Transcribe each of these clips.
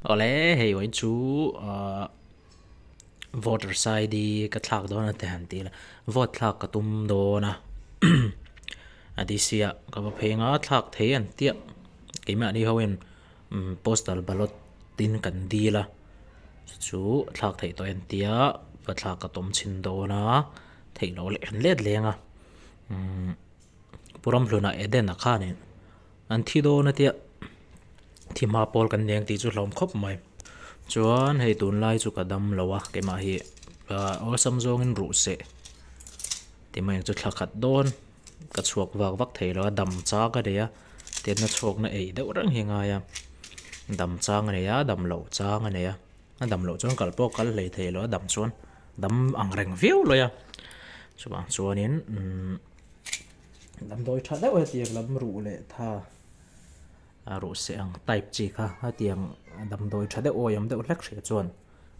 Awle hei vawiin chu ahh voters ID ka thlak dawn a ti han ti ila vote thlak ka tum dawn a a DC ah ka va phei anga thlak thei an tia keimahni ho in postal ballot tin kan dil a chu chu thlak theih tawh en tia va thlak ka tum chhin dawn a theih loh leh an let leng a umm Pu Ramhluna Eden-a khanin an thi dawn a tia thi hma pawl kan ni ang tih chu hlawm khawp mai chuan hei tunlai chu ka dam lo a keimah hi ah awlsam zawngin ruh seh ti mai ang chu thla khat dawn ka chhuak vak vak thei lo a dam chang a nei a tian a chhuakna ei deuh reng hi a ngai a dam chang a nei a dam loh chang a nei a a dam loh chuan kal pawh kal hlei thei lo a dam chuan dam ang reng viau lawih a chuvang chuanin umm. Damdawi tha deuh hetiang lam ruh leh tha a ruh seh ang type chi kha hetiang damdawi tha deuh awi awm deuh hlek hria chuan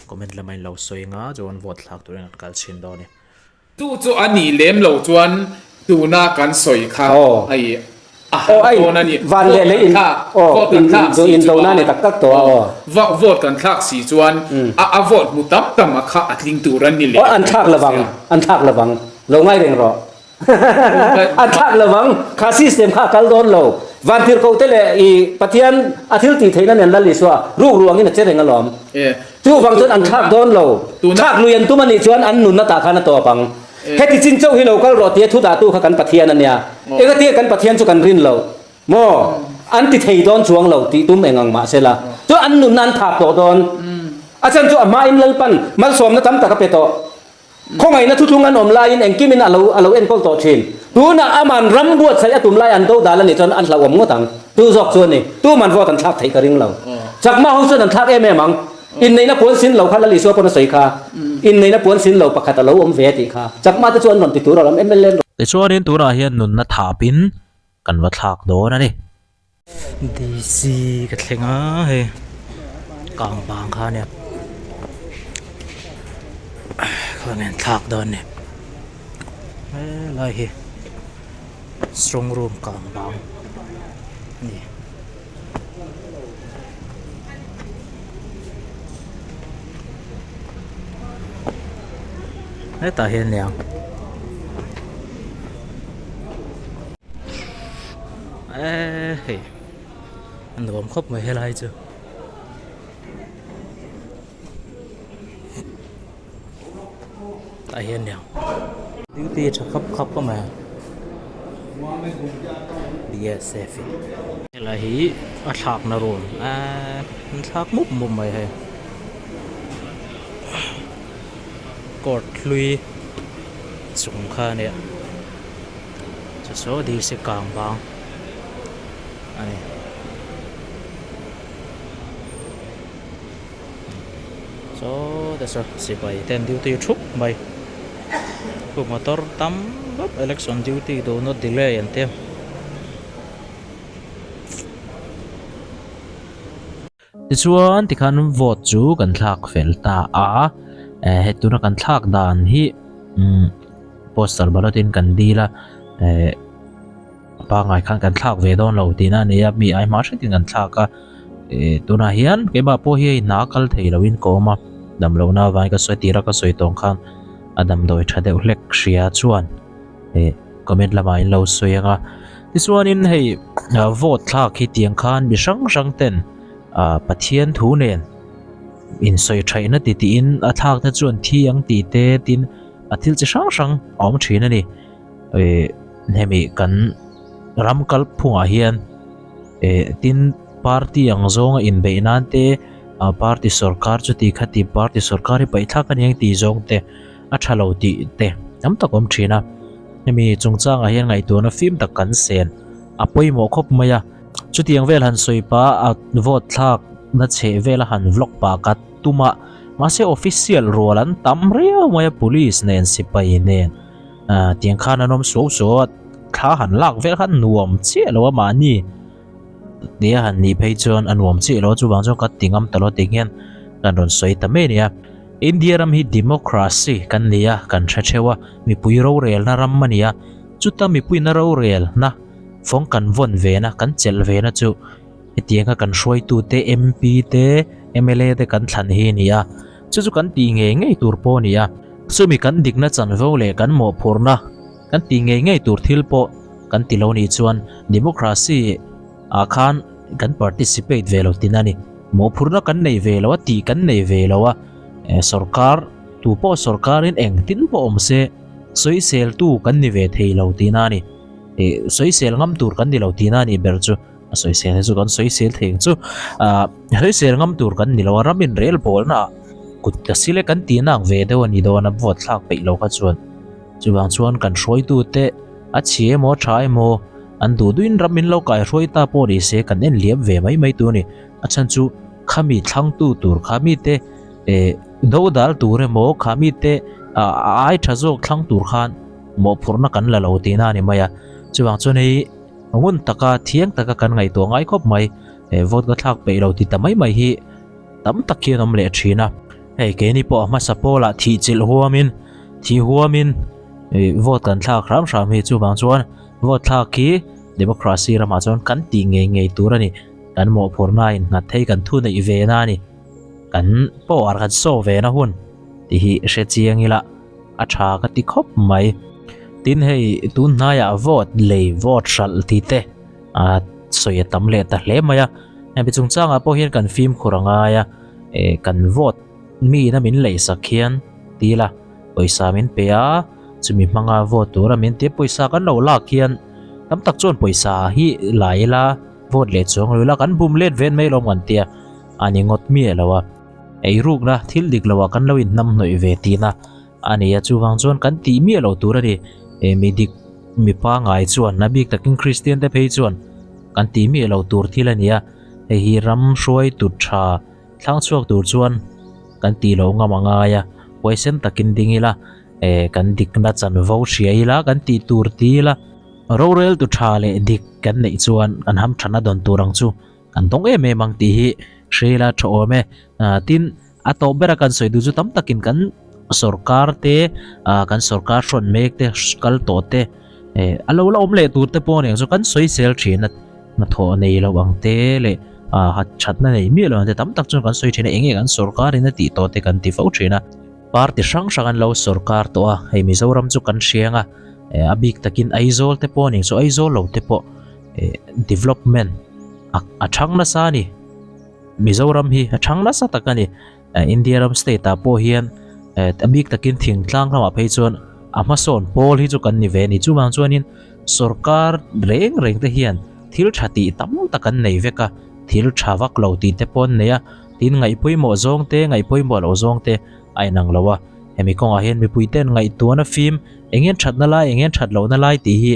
comment lamah in lo sawi anga chuan vote thlak turin an kal chhin dawn e. Chu chu a nih lem lo chuan tuna kan sawi kha hei a har dawn a ni. Vote kan thlak vote kan thlak si chuan vote kan thlak si chuan a vote hmu tam tam a kha a tling tur a ni leh. An thlak lovang an thlak lovang lo ngai reng rawh. A thlak lo vang, kha system kha a kal dawn lo. Vantirhkoh te leh i Pathian a thil tih theihna nen Lal Isua ruk ruangin a che reng alawm. Chuvang chuan an thlak dawn lo. Thlak lui an tum anih chuan an nunna tah khan a tawp ang. Heti chin chauh hi lo kal rawh tia thu dahtu kha kan Pathian a nia. Engatinge kan Pathian chu kan rin loh? Maw? An ti thei dawn chuang lo tih tum eng ang mah sela. Chuan an nunna an thap tawh dawn. A chan chu a hmain Lalpan malsawmna tam tak a pe tawh. Khawngaihna thuthlung an awm laiin engkimin a lo a lo enkawl tawh thin. Tunah aman ram buatsaih a tum lai an do dal a nih chuan an hlauhawm ngawt ang. Tu zawk chu a ni. Tuman vote an thlak theih ka ring lo. Chakma ho chuan an thlak em em ang. Inneihna puan sin lo kha Lal Isua pawn a sawi kha. Inneihna puan sin lo pakhat a lo awm ve a tih kha. Chakma te chu an rawn ti tur a ram mla an rawn. Tichuanin tunah hian nunna thapin kan va thlak dawn a ni. DC ka thleng a hei kang bang kha ania khawnge an thlak dawn ni helai hi strong room kang bang a ni. Hetah hian nia. Eee hei a nuam khawp mai helai chu tah hian nia duty tha khap khap a mai B S F in helai hi a thlakna room eee an thlak mup mup mai hei court hlui chung kha a nia. Chu saw dil se kang bang a ni. Saw te saw sipai te an duty thup mai. Khu motor tam vak election duty do not delay an ti a. Tichuan tikhan vote chu kan thlak fel ta a, eh hei tuna kan thlak dan hi umm postal ballot in kan dil a, eh pangai khan kan thlak ve dawn lo tihna a ni a, mi ai hma hretin kan thlak a, eh tunah hian keimah pawh hi hei hna kal thei loin ka awm a, damlohna avangin ka sawi tir a ka sawi tawng khan a damdawi tha deuh hlek hria chuan. eh comment lamah in lo sawi ang a tichuanin hei vote thlak hi tiang khan mi hrang hrang ten ah Pathian thu nen insawi thaihna ti tiin a thlak te chuan thi ang tih te tin a thil chi hrang hrang a awm thin a ni eh hemi kan ram kalphungah hian eh tin party ang zawnga inbeih nan te ah party sorkar chuti khati party sorkar hi paih thlak a ni ang tih zawng te. a tha lo tih te tam tak awm thin a hemi chungchangah hian ngaihtuahna fim tak kan sen a pawimawh khawp mai a chutiang vel han sawi pah a vote thlak na chheh vel a han vlog pah ka tum a mahse official rual an tam riau mai a police nen sipai nen ah tiang khan an awm suau suau a thla han lak vel khan nuam chiah lo a mahni. Nia han nih phei chuan a nuam chiah lo chuvang chuan ka ti ngam ta lo tih hian kan rawn sawi ta mai a ni a. India ram hi democracy kan ni a, kan hre theuh a, mipui rorelna ram a ni a, chuta mipuina rorelna fawng kan vawn ve na, kan chelh ve na chu Hetianga kan hruaitute MP te, mla te kan thlan hi a ni a, chu chu kan tih ngei ngei tur pawh a ni a. Chumi kan dikna chanvo leh kan mawhphurhna kan tih ngei ngei tur thil pawh kan ti lo nih chuan democracy ah khan kan participate ve lo tihna a ni. Mawhphurhna kan nei ve lo a, tih kan nei ve lo a, sorkar tu pawh sorkarin engtin pawh awm se sawiseltu kan ni ve thei lo tihna a ni. Sawisel ngam tur kan ni lo tihna a nih ber chu. A sawisel hi chu kan sawisel thei ang chu. Ahh sawisel ngam tur kan ni lo a, ram inrel bawlna ah kut ka sil e kan tihna ang ve deuh a ni dawn a, vote thlak peih lo kha chuan. Chuvang chuan kan hruaitu te a chhia emaw a tha emaw an duh duhin ram in lo kai hruai ta pawh ni se kan en liam ve mai mai tur a ni. A chhan chu khami thlangtu tur khami te eh do dal tur emaw khami te a ai tha zawk thlang tur khan mawhphurhna kan la lo tihna a ni mai a. Chuvang chuan hei. Ngun taka thiang taka kan ngaihtuah ngai khawp mai, he vote ka thlak peih lo ti ta mai mai hi tam tak hian awm leh thin a. Hei keini pawh a hmasa pawlah thih chilh huamin, thih huamin vote kan thlak hram hram hi chuvang chuan vote thlak hi democracy ramah chuan kan tih ngei ngei tur a ni. Kan mawhphurhna a innghat thei kan thu neih ve na a ni. Kan power kan show ve na hun tih hi hre chiang ila. A tha ka ti khawp mai. Tin hei tun hnaiah vote lei vote hralh tih te a sawi a tam leh ta hle mai a. Hemi chungchangah pawh hian kan fimkhur a ngai a, eh kan vote miin a min lei sak hian ti ila pawisa min pe a, chumi hmanga vote tura min tia pawisa kan lo lak hian tam tak chuan pawisa hi la ila vote leh chuang lo ila kan bum let ven mai lawm kan tia a ni ngawt miah lo a. Eirukna thil dik loah kan lo inhnam hnawih ve tihna a ni a, chuvang chuan kan tih miah lo tur a ni. E mi dik mi pangngai chuan a bik takin Kristian te phei chuan kan tih miah lo tur thil a ni a, hei hi ram hruaitu tha thlang chhuak tur chuan kan tih loh ngam a ngai a, huaisen takin ding ila e kan dikna chanvo hria ila kan tih tur ti ila roreltu tha leh dik kan neih chuan kan hamthana dawn tur ang chu. Kan dawng em em ang tih hi hreila tha awm e. Tin, a tawp bera kan sawi duh chu tam takin kan sorkar te, kan sorkar hrawn mek te, kal tawh te, a lo la awm leh tur te pawh aniang chu kan sawi sel thin a, hnathawh nei lo ang te leh thatna nei miah lo ang te tam tak chuan kan sawi thin a, enge kan sorkar in a tih tawh te kan ti fo thin a. Party hrang hrang an lo sorkar tawh a, hei Mizoram chu kan hriang a, a bik takin Aizawl te pawh aniang chu Aizawl lo te pawh development a thang nasa a ni Mizoram hi a thang nasa tak a ni India ram state ah pawh hian a bik takin thingtlang ramah phei chuan a hmasawn pawl hi chu kan ni ve a ni chuvang chuanin sorkar reng reng te hian thil tha tih tam tak an nei vek a thil tha vak lo tih te pawh an nei a tin ngaih pawimawh zawng te ngaih pawimawh loh zawng te a inang lo a hemi kawngah hian mipui ten ngaihtuahna fim eng nge thatna lai eng nge that lohna lai tih hi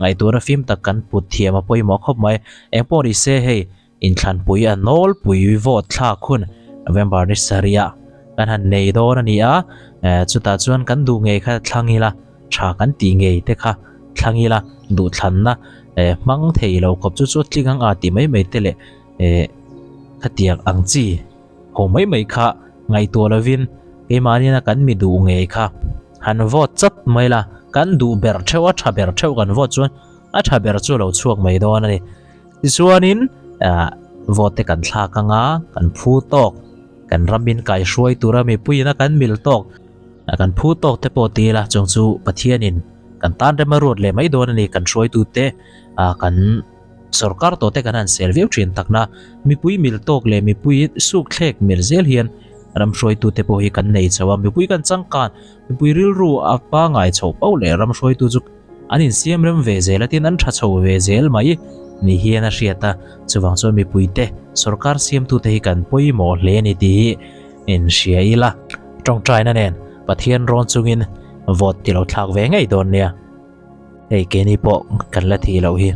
Ngaihtuahna fim tak kan put thiam a pawimawh khawp mai. Eng pawh ni se hei inthlanpui a nawlpui vote thlak hun November ni sarih ah kan han nei dawn a ni a, chutah chuan kan duh ngei kha thlang ila, tha kan tih ngei te kha thlang ila, duhthlanna hmang thei lo khawp chu chu tling ang a tih mai mai te leh khatiang ang chi ho mai mai kha ngaihtuah lovin keimahniina kan mi duh ngei kha han vote chat mai la, kan duh ber theuh a tha ber theuh kan vote chuan a tha ber chu a lo chhuak mai dawn a ni. Tichuanin ah vote te kan thlak anga kan phu tawk kan ramin kaihruai tura mipuiin a kan mil tawk kan phu tawk te pawh ti ila chung chu Pathianin kan tan rem a ruat leh mai dawn a ni kan hruaitute ah kan Sorkar tawh te kan han sel viau thin takna, mipui mil tawk leh mipui suk thlek mil zel hian ram hruaitute pawh hi kan nei chho a, mipui kan changkan, mipui rilru a pangai chho pauh leh ram hruaitu chu an insiam rem ve zel a tin an tha chho ve zel mai ni hian a hriat a, chuvang chuan mipuite sorkar siamtute hi kan pawimawh hle a ni tih hi inhria ila. Tawngtaina nen Pathian rawn chungin vote ti lo thlak ve ngei dawn nia. Hei keini pawh kan la thih loh hi.